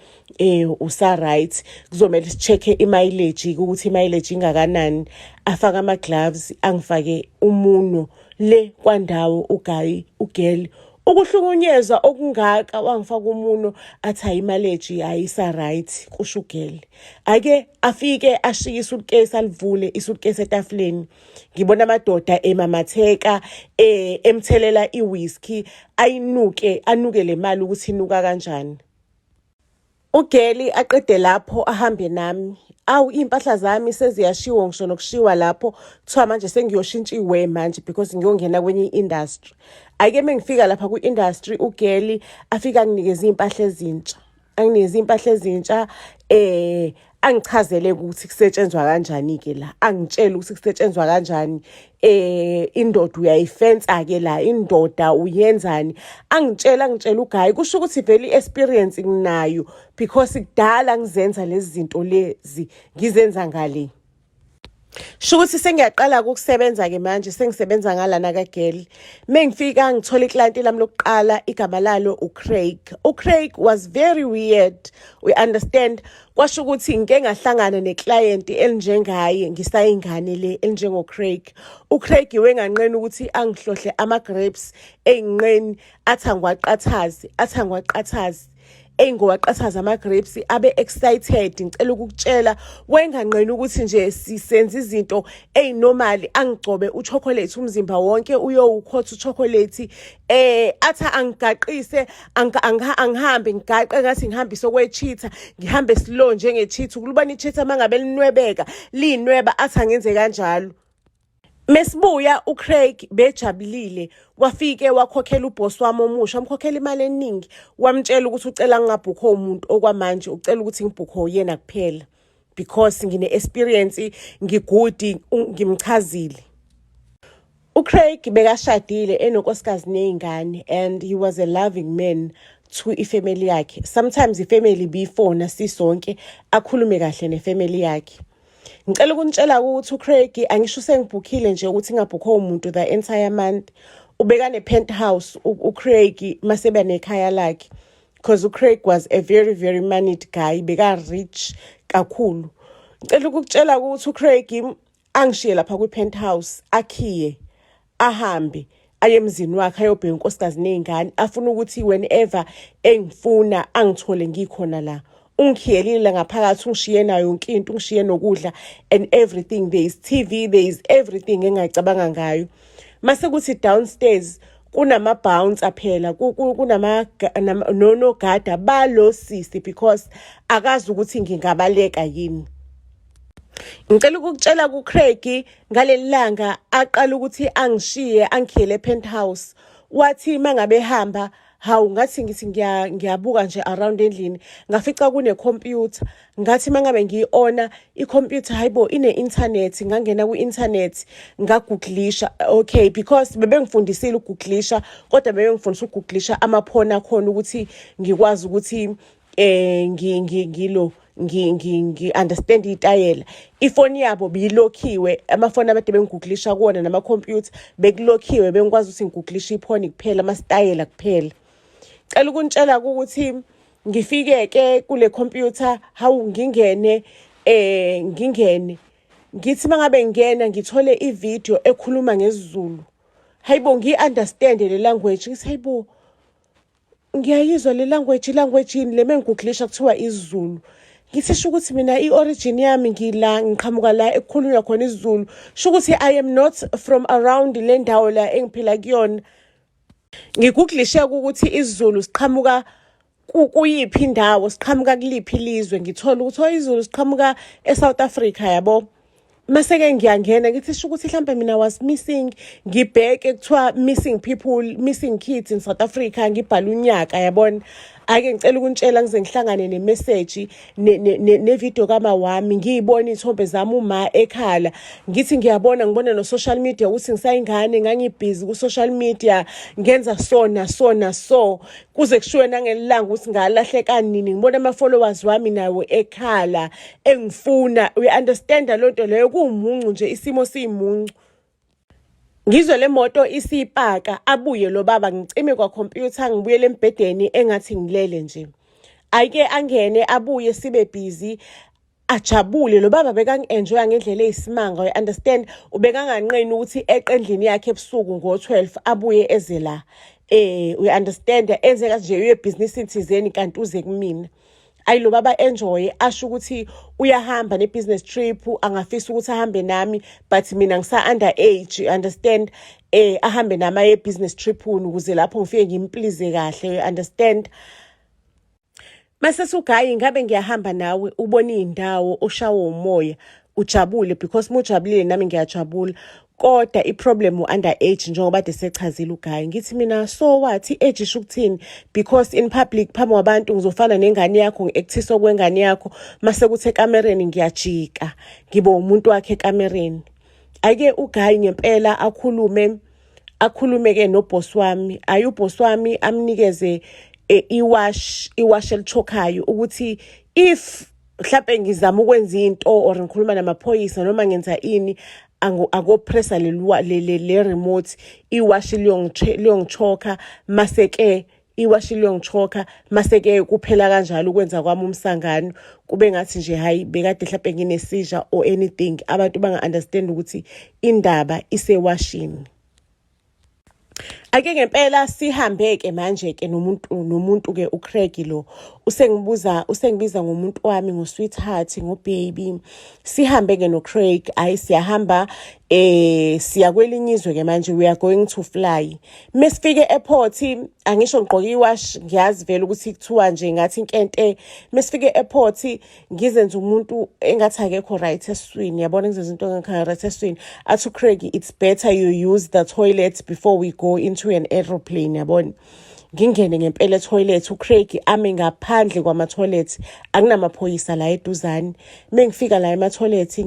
usa right, kuzomela si-check-e i-mileage, ukuthi i-mileage ingakanani. Afake ama-gloves, angifake umuno le kwandawo. Uguy, ugirl, ukuhlukunyezwa okungaka, wangifaka umuno, athi hayi, i-mileage ayisa right, kusho ugirl. Ake afike ashiye isuitcase, alivule isuitcase etafuleni, ngibona amadoda emamatheka, emthelela iwhisky, ayinuke, anuke le mali ukuthi inuka kanjani. Ugirl aqede lapho, ahambe nami. Awu, iy'mpahla zami seziyashiwo, ngisho nokushiwa lapho kuthiwa manje sengiyoshintsha iwe manje because ngiyongena kwenye i-industry. Ake mengifika lapha kwi-industry, ugirl afike anginikeze iy'mpahla ezintsha, anginikeze iy'mpahla ezintsha, angichazele ukuthi kusetshenzwa kanjani-ke la, angitshele ukuthi kusetshenzwa kanjani, indoda uyayifensa-ke la, indoda uyenzani, angitshela, angitshela uguy. Kusho ukuthi vele i-experience nginayo because kudala ngizenza lezi zinto lezi, ngizenza ngale. Sho ukuthi sengiyaqala ukusebenza-ke manje, sengisebenza ngalana kagirl. Mengifika ngithola iclient lami lokuqala, igama lalo uCraig. UCraig was very weird, we understand. Kwasho ukuthi ngike ngahlangana neclient elinjengaye ngisayingane le, elinjengoCraig. UCraig wenganqeni ukuthi angihlohle ama-grapes ey'nqeni, athi angiwaqathazi, athi angiwaqathazi, engowaqathaza ama-grapes, abe excited. Ngicela ukukutshela, wenganqeni ukuthi nje sisenza izinto ey'normal, angigcobe uchocolate umzimba wonke, uyowukhotha uchocolate, athi angigaqise, angihambe ngigaqe ngathi ngihambise okwe-cheetah, ngihambe slow njenge-cheetah, ukulubona i-cheetah uma ngabe linwebeka, liyinweba, athi angenze kanjalo. Mesibuya, uCraig bejabulile, wafike wakhokhela uboss wami omusha, wamkhokhela imali eningi, wamtshela ukuthi ucela ngingabhukho umuntu okwamanje, ucela ukuthi ngibhukho yena kuphela because ngine-experience, ngigood, ngimchazile. UCraig bekashadile, enonkosikazi ney'ngane, and he was a loving man to ifamily yakhe. Sometimes ifamily bifona sisonke, akhulume kahle nefamily yakhe. Ngicela ukunitshela ukuthi uCraig, angisho sengibhukhile nje ukuthi ngingabhukho umuntu the entire month, ubeka ne-penthouse uCraig maseba nekhaya lakhe, because uCraig was a very very moneyed guy, beka-rich kakhulu. Ngicela ukukutshela ukuthi uCraig angishiye lapha kwi-penthouse, akhiye, ahambe aye emzini wakhe, ayobheka unkosikazi ney'ngane, afuna ukuthi whenever engifuna angithole ngikhona la. Ungikhiyelile ngaphakathi, ungishiye nayo yonke into, ungishiye nokudla and everything. There is TV, there is everything engingayicabanga ngayo. Mase kuthi downstairs kunama-bouncer phela, kunama nonogada balo sisi because akazi ukuthi ngingabaleka yini. Ngicela ukukutshela kuCraig, ngaleli langa aqala ukuthi angishiye, angikhiyele penthouse, wathi mangabe ehamba, hawu, ngathi ngithi ngiyabuka nje around endlini, ngafica kune-computer. Ngathi mangabe ngiyi-ona i-computer, hayibo, ine-internet. Ngangena ku-internet, ngagooglisha, okay, because bebengifundisile ukugooglisha, kodwa bebengifundisa ukugooglisha amaphone akhona ukuthi ngikwazi ukuthi ngilo ngi understand itayela. Ifoni yabo biyilokhiwe, amafoni abade bengigooglisha kuwona namakhompyutha bekulokhiwe, bengikwazi ukuthi ngigooglishe iphoni kuphela, amasitayela kuphela. Cela ukunitshela ukuthi ngifike ke kule computer, hawu, ngingene, ngingene, ngithi mangabe ngingena ngithole ivideo ekhuluma ngesiZulu. Hayibo, ngiyi-understand le language. Ngithi, hayibo, ngiyayizwa le language, ilanguage yini le? Mengigooglisha kuthiwa isiZulu. Ngithi sho ukuthi mina i-origin yami ngila, ngiqhamuka la ekukhulunywa khona isiZulu, sho ukuthi I am not from around le ndawo la engiphila kuyona. Ngiguglishe ukuthi isiZulu siqhamuka kuyiphi indawo, siqhamuka kuliphi ilizwe, ngithola ukuthi oh, isiZulu siqhamuka eSouth Africa, yabo. Mase-ke ngiyangena, ngithi sho ukuthi mhlampe mina was missing, ngibheke kuthiwa missing people, missing kids in South Africa, ngibhala unyaka, yabona. Ake ngicela ukuntshela ngize ngihlangane nemessage nevideo kama wami, ngiyibona iy'thombe zami uma ekhala, ngithi ngiyabona, ngibona no-social media ukuthi ngisayingane, ngangibhizi ku-social media ngenza so naso naso, kuze kushiwe nangelilanga ukuthi ngalahleka nini. Ngibona ama-followers wami nawo ekhala engifuna. Uyi-understanda loo nto leyo? Kuwumuncu nje, isimo siyimuncu. Ngizwe le moto isipaka, abuye lo baba, ngicime kwakhompyutha, ngibuyele embhedeni engathi ngilele nje. Ayike angene abuye, sibe busy, ajabule lo baba. Bekangi-enjoya ngendlela eyisimanga, you understand? Ubekanganqeni ukuthi eqe endlini yakhe ebusuku ngo-12, abuye eze la, we understand, enze kanje uye ebhizinisini thizeni, kanti uze kumina. Ayi, lo baba enjoy, asho ukuthi uyahamba ne-business trip, angafisa ukuthi ahambe nami, but mina ngisa-under age, you understand? Ahambe nami aye business trip ukuze lapho ngifike ngimplease kahle, you understand? Mase uguy, ngabe ngiyahamba nawe ubone iy'ndawo, ushawe umoya, ujabule, because mujabulile nami ngiyajabula, kodwa i-problem u-under age, njengoba kade sechazile uguy. Ngithi mina, so what, i-age isho ukuthini? Because in public, phambi kwabantu, ngizofana nengane yakho, ngi-actisa okwengane yakho, mase kuthi ekamereni ngiyajika, ngibe umuntu wakhe ekamereni. Ake uguy ngempela akhulume, akhulume-ke noboss wami. Ayi, uboss wami amnikeze iwash, iwash elichokhayo, ukuthi if mhlampe ngizama ukwenza into or ngikhuluma namaphoyisa noma ngenza ini, akopressa le remote, iwashi liyongichokha. Mase-ke iwashi liyongichokha, mase-ke kuphela kanjalo ukwenza kwami umsangano, kube ngathi nje hayi, bekade mhlampe ngine-seizure or anything, abantu banga-understand ukuthi indaba isewashini. Ake ngempela sihambe-ke manje-ke nomuntu-ke uCraig lo usengibuza, usengibiza ngomuntu wami, ngo-sweetheart, ngo-baby. Sihambe-ke noCraig. Ayi, siyahamba, siya kwelinye izwe-ke manje, we are going to fly. Mesifike e-airport, angisho ngigqoke iwash, ngiyazi vele ukuthi kuthiwa nje ngathi inkente. Mesifike e-airport, ngizenza umuntu engathi akekho right esiswini, yabona, ngizenza into engekho right esiswini. Athi uCraig, "It's better you use the toilet before we go into an aeroplane," yabona. Ngingene ngempela etoilet, uCraig ame ngaphandle kwama-toilet, akunamaphoyisa la eduzane. Mengifika la ema-toilet,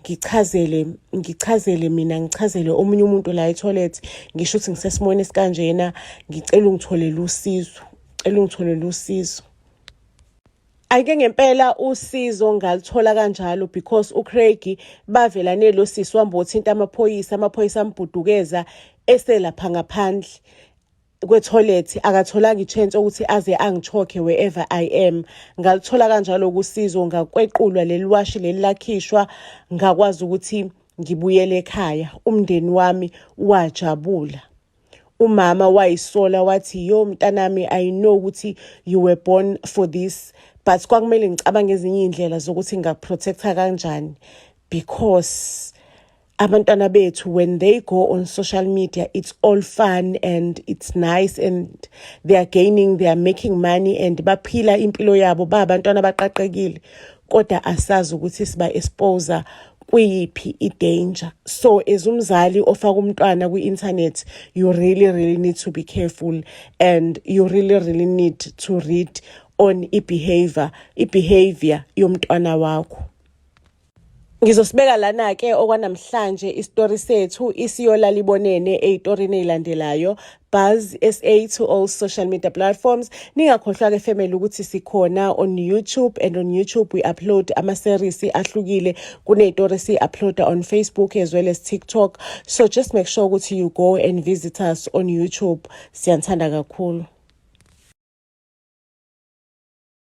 ngichazele mina, ngichazele omunye umuntu la etoilet, ngisho ukuthi ngisesimweni esikanjena, ngicela ungitholele usizo, cela ungitholele usizo. Ake ngempela usizo ngalithola kanjalo, because uCraig bavela nelo sisi wambothinta amaphoyisa, amaphoyisa ambhudukeza eselapha ngaphandle kwetoilet, akatholanga i-chance ukuthi aze angichokhe wherever I am. Ngalithola kanjalo kusizo, ngakwequlwa leli washi leli, lakhishwa, ngakwazi ukuthi ngibuyele ekhaya. Umndeni wami wajabula. Umama wayisola, wathi, "Yo mntanami, I know ukuthi you were born for this, but kwakumele ngicabange ezinye iy'ndlela zokuthi ngingakuprotecta kanjani, because abantwana bethu, when they go on social media, it's all fun and it's nice and they are gaining, they are making money and baphila impilo yabo, ba abantwana abaqaqekile, kodwa asazi ukuthi siba expose kwiyiphi i-danger. So as umzali ofaka umntwana kwi-internet, you really really need to be careful and you really really need to read on i-behavior yomntwana wakho." Ngizosibeka lana-ke okwanamhlanje isitori sethu, isiyolala ibonene ey'torini ey'landelayo. Buzz SA to all social media platforms. Ningakhohlwa-ke family ukuthi sikhona on YouTube, and on YouTube we upload ama-series ahlukile. Kuney'tori si-uploada on Facebook as well as TikTok, so just make sure ukuthi you go and visit us on YouTube. Siyanithanda kakhulu.